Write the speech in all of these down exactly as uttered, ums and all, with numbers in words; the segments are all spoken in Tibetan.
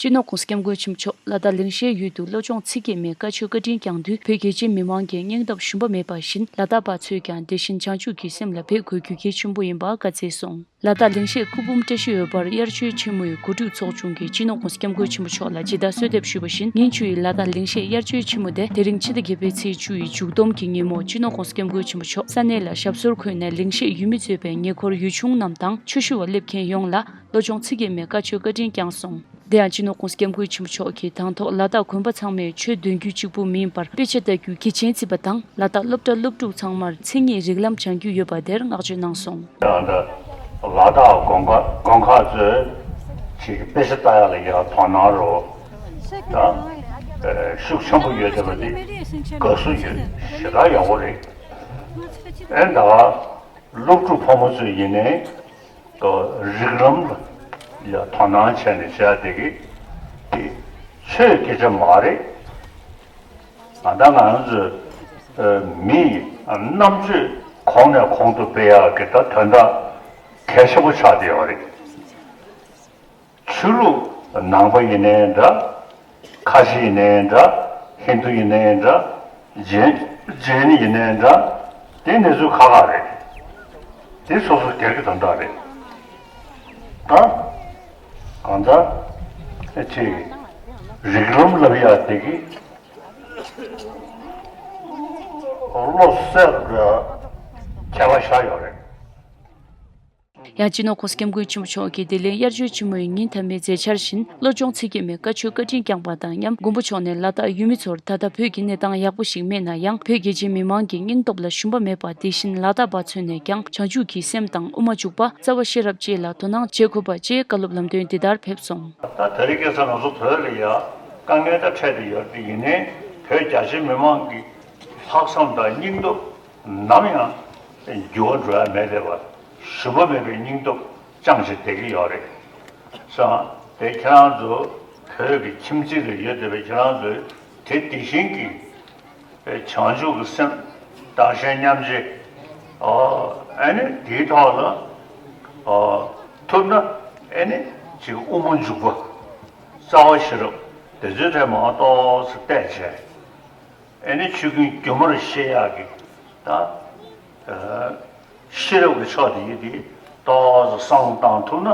སྤྱི་ནོར་༸གོང་ས་༸སྐྱབས་མགོན་ཆེན་པོ་མཆོག་ལ་དྭགས་ལིང་ཤེད་ཡུལ་དུ་བློ་སྦྱོང་ཚིག་བརྒྱད་མའི་བཀའ་ཆོས་བཀའ་དྲིན་བསྐྱངས་དུས། བོད་རྒྱལ་སྤྱིའི་མི་མང་གི་སྙིང་སྟོབས་ཞུམ་པ་མེད་པ་བཞིན། ལ་དྭགས་པ་ཚོས་ཀྱང་དེ་བཞིན་བྱང་ཆུབ་ཀྱི་སེམས་ལ་འབད་དགོས་རྒྱུ་གལ་ཆེན་པོ་ཡིན་པ་བཀའ་སྩལ་སོང་། ལ་དྭགས་ལིང་ཤེད་སྐུ་འབུམ་བཀྲ་ཤིས་འོད་འབར་དབྱར་ཆོས་ཆེན་མོའི་གོ་སྒྲིག་ཚོགས་ཆུང་གིས་སྤྱི་ནོར་༸གོང་ས་༸སྐྱབས་མགོན་ཆེན་པོ་མཆོག་ལ་ཇི་ལྟར་གསོལ་འདེབས་ཞུས་པ་བཞིན། ཉིན་བཅུ་ཡི་ལ་དྭགས་ལིང་ཤེད་དབྱར་ཆོས་ཆེན་མོ་དེ་དེ་རིང་ཕྱི་ཟླ་བརྒྱད་པའི་ཚེས་བཅུ་ཡི་མཇུག་བསྡོམས་ཀྱི་ཉིན་མོ། སྤྱི་ནོར་༸གོང་ས་༸སྐྱབས་མགོན་ཆེན་པོ་མཆོག་ས་གནས་ལ་ཞབས་སོར་འཁོད་ནས་ལིང་ཤེད་ཡུལ་མི་གཙོས་པའི་ཉེ་འཁོར་ཡུལ་ཆུང་རྣམས་དང་ཆོས་ཞུ་བ་སླེབས་མཁན་ཡོངས་ལ་བློ་སྦྱོང་ཚིག་བརྒྱད་མའི་བཀའ་ཆོས་བཀའ་དྲིན་བསྐྱངས་སོང་། དེ་ཡང་སྤྱི་ནོར་༸གོང་ས་༸སྐྱབས་མགོན་ཆེན་པོ་མཆོག་གིས་དང་ཐོག་ལ་དྭགས་དགོན་པ་ཚང་མས་ཆོས་འདོན་རྒྱུ་གཅིག་པུ་མིན་པར་དཔེ་ཆ་ལྟ་རྒྱུ་གལ་ཆེན་བརྩིས་པ་དང་། ལ་དྭགས་སློབ་གྲྭ་སློབ་ཕྲུག་ཚང་མར་མཚན་ཉིད་རིགས་ལམ་སྦྱང་རྒྱུ་ཡོད་པ་དེར་བསྔགས་བརྗོད་གནང་སོང་། ད་ལྟ་ལ་དྭགས་དགོན་ཁག་དགོན་ཁག་ཚོས་ཅིག་དཔེ་ཆ་ལྟ་ཡག་ལ་ཡ་དོ་སྣང་རོ་ད་ཤུགས་ཆེན་པོ་ཡོད་བསྡད་པ་འདི་དགའ་བསུ་ཡོད། ཞེ་དྲག་ཡག་པོ་རེད། ཨེ་ད་སློབ་ཕྲུག་ཕོ་མོ་ཚོས་ཡིན་ནའི། རིགས་ལམ་ལ་དོ་སྣང་བྱས་ནས་བྱས་དེ་གི་དེ་ཆོས་སྐད་ཆ་མ་རེད། ད་ལྟ་ང་རང་ཚོས་མི་ཡི་རྣམ་དཔྱོད་གོང་ནས་གོང་དུ་སྤེལ་ཡག་གི་ད་དོན་དག་གལ་ཆེན་པོ་ཆགས་བསྡད་ཡོད་རེད། ཆོས་ལུགས་ནང་པ་ཡིན་ནའི་འདྲ། ཁ་ཆེ་ཡིན་ནའི་འདྲ། ཧིན་དུ་ཡིན་ནའི་འདྲ། ཇེན་ཇེན་ཡིན་ནའི་འདྲ། དེ་གནས་ཚུལ་ཁག་ཁག་རེད། དེ་སོ་སོ་སྒེར་གྱི་དོན་དག་རེད། ད་གང་ལྟར་ཅིག་རིགས་ལམ་ལབ་ཡག་དེ་གི་བློ་གསལ་ཁྱད་པར་ཆགས་ཡོད་རེད། ཡང་སྤྱི་ནོར་༸གོང་ས་༸སྐྱབས་མགོན་ཆེན་པོ་མཆོག་གིས་ལྡི་ལིའི་དབྱར་ཆོས་ཆེན་མོའི་ཉིན་མཐའ་མའི་མཛད་འཆར་བཞིན། བློ་སྦྱོང་ཚིག་བརྒྱད་མའི་བཀའ་ཆོས་བཀའ་དྲིན་བསྐྱངས་པ་དང་མཉམ། མགོན་པོ་མཆོག་ནས་ལ་དྭགས་ཡུལ་མི་ཚོར་ད་ལྟ་བོད་ཀྱི་གནས་སྟངས་ཡག་པོ་ཞིག་མེད་ན་ཡང་། བོད་རྒྱལ་སྤྱིའི་མི་མང་གི་སྙིང་སྟོབས་ལ་ཞུམ་པ་མེད་པ། དེ་བཞིན་ལ་དྭགས་པ་ཚོ་ནས་ཀྱང་བྱང་ཆུབ་ཀྱི་སེམས་དང་དབུ་མ་འཇུག་པ། རྩ་བ་ཤེས་རབ་བཅས་ལ་དོ་སྣང་བྱེད་དགོས་པ་བཅས་བཀའ་སློབ་ལམ་སྟོན་འདི་ལྟར་ཕེབས་སོང་། ད་དེ་རིང་ཁ་སང་ང་ཚོ་བོད་ལ་ཡ་དཀའ་ངལ་ད་འཕྲད་དེ་ཡོད་དེ། ཡིན་ནའི་བོད་རྒྱ་ཆེའི་མི་མང་གི་ལྷག་བསམ་དང་སྙིང་སྟོབས་ནམ་ཡང་འགྱུར་བ་འགྲོ་ཡ་མེད་བསྡད་པ། ཞུམ་པ་མེད་པའི་སྙིང་སྟོབས་བཅངས་བྱས་བསྡད་ཀྱི་ཡོད་རེད་བསམ། དེ་ཁྱེད་རང་ཚོ་བོད་ཀྱི་ཁྱིམ་མཚེས་ལ་ཡོད་བསྡད་པའི་ཁྱེད་རང་ཚོས་དེ་དེ་བཞིན་གྱི་བྱང་ཆུབ་ཀྱི་སེམས་བདག་གཞན་མཉམ་བརྗེ། ཨ་ནི་དེའི་ཐོག་ལ་ཐུབ་ན་ཨ་ནི་ཅིག་དབུ་མ་འཇུག་པ། རྩ་བ་ཤེས་རབ་དེ་ཚོའི་ཐད་མ་ཏོག་ཙམ་བལྟས་བྱས། ཨེ་ནི་ཆོས་ཀུན་སྒྱུ་མར་ཤེས་ཡག་གི་ད་ཤེས་རབ་ཀྱི་ཕྱོགས་དེ་ཡིན་དེ་ཏོག་ཙམ་བསམ་བློ་བཏང་ཐུབ་ན་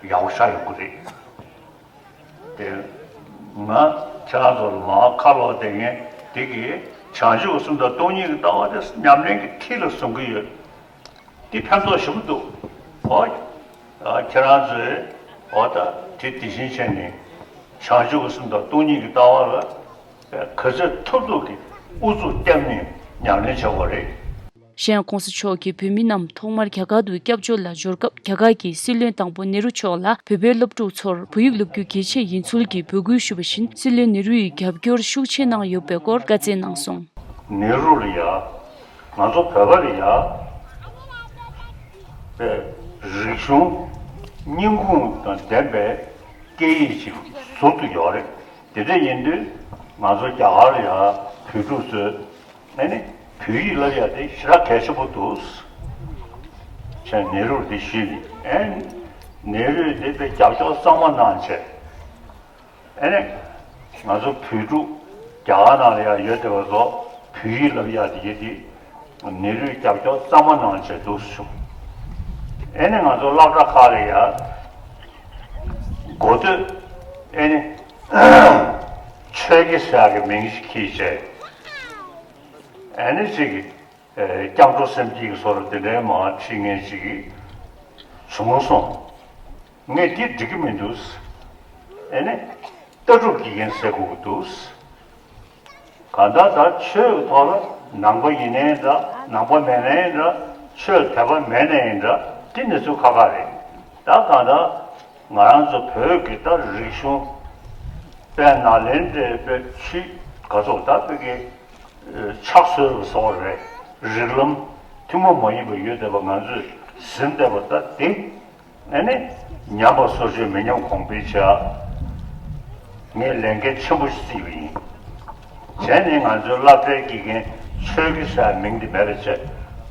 ཡག་པོ་ཆགས་ཡོང་གི་རེད། དེ་ང་ཁྱེད་རང་ཚོ་ལ་མར་ཁ་ལོག་བསྡད་མཁན་དེ་གིས་བྱང་ཆུབ་སེམས་དང་སྟོང་ཉིད་ཀྱི་ལྟ་བ་དེ་ཉམས་ལེན་གྱི་མཐིལ་ལ་བཟུང་གི་ཡོད། འདི་ཕན་ཐོགས་ཞེ་པོ་འདུག་ཨོ། ཨ་ཁྱེད་རང་ཚོས་ཨོ་ད་དེ་དེ་བཞིན་བྱས་ནས་བྱང་ཆུབ་ཀྱི་སེམས་དང་སྟོང་ཉིད་ཀྱི་ལྟ་བ་ལ་ག་ཚོད་ཐུབ་ཐུབ་ཀྱིས་ཨུ་ཚུགས་བརྒྱབ་ནས་ཉམས་ལེན་བྱེད་དགོས་རེད། གཞན་ཡང་༸གོང་ས་མཆོག་གིས་བོད་མི་རྣམས་ཐོག་མར་རྒྱ་གར་དུ་སྐྱབས་བཅོལ་ལ་འབྱོར་སྐབས། རྒྱ་གར་གྱི་སྲིད་བློན་དང་པོ་ནེ་རུ་མཆོག་ལ་བོད་པའི་སློབ་ཕྲུག་ཚོར་བོད་ཡིག་སློབ་རྒྱུ་གལ་ཆེ་ཡིན་ཚུལ་གྱི་འབོད་སྐུལ་ཞུས་པ་བཞིན། སྲིད་བློན་ནེ་རུ་ཡིས་རྒྱབ་སྐྱོར་ཤུགས་ཆེ་གནང་ཡོད་པའི་སྐོར་བཀའ་སྩལ་གནང་སོང་། ནེ་རུ་ལ་ཡ། ང་ཚོ་བོད་པ་ལ་ཡ། པའི་རིག་གཞུང་སྙིང་ཁུང་དང་ལྡན་པའི་སྐད་ཡིག་ཅིག་ཟུར་དུ་ཡོད་རེད། དེ་འདྲ་ཡིན་དུས་ང་ཚོ་རྒྱ་གར་ལ་ཡ་བོད་ཕྲུག་ཚོས་ཨ་ནི་བོད་ཡིག་བསླབ་ཡ་དེ་ཞེ་དྲག་གལ་ཆེན་པོ་འདུག་ཅེས་ནེ་རུར་དེ་ཞུས་ནས། ཨ་ནི་ནེ་རུས་དེ་དཔེ་རྒྱབ་སྐྱོར་གཙང་མ་གནང་བྱས། ཨ་ནི་ང་ཚོ་བོད་ཕྲུག་རྒྱ་གར་ནང་ལ་ཡང་ཡོད་བསྡད་པ་ཚོ་བོད་ཡིག་བསླབ་ཡག་དེ་ཡིན་དེ་ནེ་རུས་རྒྱབ་སྐྱོར་གཙང་མ་གནང་བྱས་འདུག་ཞུ། ཨ་ནི་ང་ཚོ་སློབ་གྲྭ་ཁག་ལ་ཡང་འགོ་སྟོད་ཨ་ནི་ཆོས་དགེ་ཟེར་ཡག་གི་མིང་ཞིག་ཁྱེར་བྱས། ཨ་ནི་ཅིག་གི་སྐྱབས་འགྲོ་སེམས་བསྐྱེད་ཀྱི་བཟོ་འདྲ་དེ་འདྲའི་མར་ཁྲིད་མཁན་ཞིག་གིས་བྱུང་སོང་། ངས་འདི་འགྲིག་གི་མི་འདུག་ཨེ་ནི་ལྟ་གྲུབ་དགེ་རྒན་ཟེར་དགོས་ཀྱི་འདུག་གང་ལྟར་ད་ཆོས་ཀྱི་ཐོག་ལ་ནང་པ་ཡིན་ནའི་འདྲ། ནང་པ་མེད་ནའི་འདྲ། ཆོས་དད་པ་མེད་ནའི་འདྲ། འདི་གནས་ཚུལ་ཁག་ཁག་རེད། ད་གང་ལྟར། ང་རང་ཚོ་བོད་ཀྱི་ད་རིག་གཞུང་དཔལ་ནཱ་ལེནྡྲའི་དཔེ་ཆོས་ག་ཚོད་ད་བོད་ཀྱི་ཕྱག་སྲོལ་གྱི་བཟོ་འདྲ་རེད། རིགས་ལམ་ཐུན་མོང་མ་ཡིན་པ་ཡོད་བསྡད་པ་ང་ཚོས་ཟིན་བསྡད་པ་ད་དེ་ཨ་ནི་ཉམས་པ་སོར་ཆུད་མི་ཉམས་གོང་འཕེལ་བྱ། ངས་ལས་འགན་ཆེན་པོ་ཞིག་བརྩིས་པ་ཡིན། བྱས་ནས་ང་ཚོའི་སློབ་གྲྭའི་དགེ་རྒན་ཆོས་དགེ་ཟེར་མིང་དེ་མེད་པ་བྱས།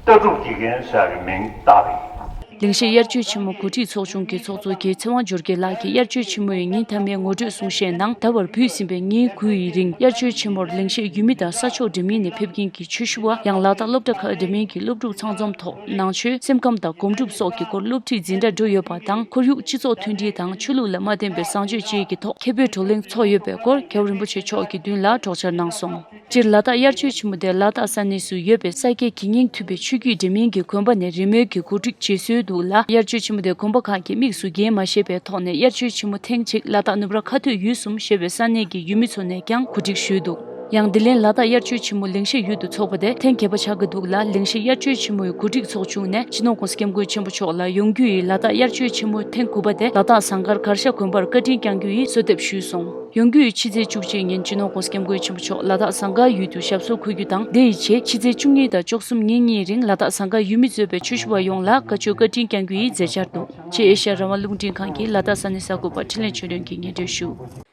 ལྟ་གྲུབ་དགེ་རྒན་ཟེར་གྱི་མིང་བཏགས་པ་ཡིན། ལེགས་བཤད་དབྱར་ཆོས་ཆེན་མོ་གོ་སྒྲིག་ཚོགས་ཆུང་གི་ཚོགས་གཙོ་རྒྱལ་ཚེ་དབང་འབྱོར་རྒྱལ་ལགས་ཀྱིས་དབྱར་ཆོས་ཆེན་མོ་ཡི་ཉིན་མཐའ་མའི་ངོ་སྤྲོད་གསུང་བཤད་ནང་ད་བར་བོད་ཟིན་པའི་ཉིན་དགུ་ཡི་རིང་དབྱར་ཆོས་ཆེན་མོར་ལེགས་བཤད་ཡུལ་མི་དང་ས་ཕྱོགས་འདྲ་མིན་ནས་ཕེབས་མཁན་གྱི་ཆོས་ཞུ་བ་ཡང་ལ་དྭགས་སློབ་གྲྭ་ཁག་འདྲ་མིན་གྱི་སློབ་ཕྲུག་ཚང་འཛོམས་ཐོག་ནང་ཆོས་སེམས་ཁམས་དང་སྒོམ་སྒྲུབ་སོགས་ཀྱི་སྐོར་སློབ་ཁྲིད་འཛིན་གྲྭ་འགྲོ་ཡོད་པ་དང་ཁོར་ཡུག་སྤྱི་ཚོགས་མཐུན་སྒྲིལ་དང་ཆོས་ལུགས་ལ་མ་བརྟེན་པའི་བཟང་སྤྱོད་བཅས་ཀྱི་ཐོག་མཁས་པའི་བགྲོ་གླེང་ཚོགས་ཡོད་པའི་སྐོར་རྒྱལ་བ་རིན་པོ་ཆེ་མཆོག་གི་མདུན་ལ་སྒྲོག་འཆར་གནང་སོང་། སྤྱིར་ལ་དྭགས་དབྱར་ཆོས་ཆེན་མོ་དེ་ལ་དྭགས་ས་གནས་སུ་ཡོད་པའི་ས་སྐྱའི་དགེ་བསྙེན་ཐུབ་པའི་ཆོས་བརྒྱུད་འདྲ་མིན་གྱི་དགོན་པ་ནས་རིན་མེད་ཀྱི་གོ་སྒྲིག་བྱེད་སྲོལ་འདུག་ལ། དབྱར་ཆོས་ཆེན་མོ་དེ་དགོན་པ་ཁག་གི་དམིགས་སུ་བརྒྱན་མ་ཤེས་པའི་ཐོག་ནས་དབྱར་ཆོས་ཆེན་མོ་ཐེངས་གཅིག་ལ་དྭགས་ནུབ་ར་ཁ་སྟོད་ཡུལ་གསུམ་ཞེས་པའི་ས་གནས་ཀྱི་ཡུལ་མི་ཚོ་ནས་ཀྱང་གོ་སྒྲིག་ཞུས་འདུག། ཡང་འདི་ལན་ལ་དྭགས་དབྱར་ཆོས་ཆེན་མོ་ལེགས་བཤད་ཡུལ་དུ་འཚོགས་པ་དེ་ཐེངས་བརྒྱད་པ་ཆགས་ཀྱི་འདུག་ལ། ལེགས་བཤད་དབྱར་ཆོས་ཆེན་མོའི་གོ་སྒྲིག་ཚོགས་ཆུང་ནས་སྤྱི་ནོར་༸གོང་ས་༸སྐྱབས་མགོན་ཆེན་པོ་མཆོག་ལ་ཡོང་རྒྱུ་ཡི་ལ་དྭགས་དབྱར་ཆོས་ཆེན་མོ་ཐེངས་དགུ་པ་དེ་ལ་དྭགས་ཟངས་དཀར་གར་ཞ་དགོན་པར་བཀའ་དྲིན་བསྐྱང་རྒྱུ་ཡི་གསོལ་འདེབས་ཞུས་སོང་། ཡོང་རྒྱུ་ཡི་ཕྱི་ཚེས་བཅུ་གཅིག་ཉིན་སྤྱི་ནོར་༸གོང་ས་༸སྐྱབས་མགོན་ཆེན་པོ་མཆོག་ལ་དྭགས་ཟངས་དཀར་ཡུལ་དུ་ཞབས་སོར་འཁོད་རྒྱུ་དང་། དེ་ཡི་རྗེས་ཕྱི་ཚེས་བཅུ་གཉིས་དང་བཅུ་གསུམ་ཉིན་གཉིས་རིང་ལ་དྭགས་ཟངས་དཀར་ཡུལ་མི་གཙོས་པའི་ཆོས་ཞུ་བ་ཡོངས་ལ་བཀའ་ཆོས་བཀའ་དྲིན་བསྐྱང་རྒྱུ་ཡི་མཛད་འཆར་འདུག། ཅེས་ཨེ་ཤ་ཡ་རང་དབང་རླུང་འཕྲིན་ཁང་གི་ལ་དྭགས་ས་གནས་གསར་འགོད་པ་འཕྲིན་ལས་ཆོས་སྒྲོན་གྱིས་སྙན་སྒྲོན་ཞུ།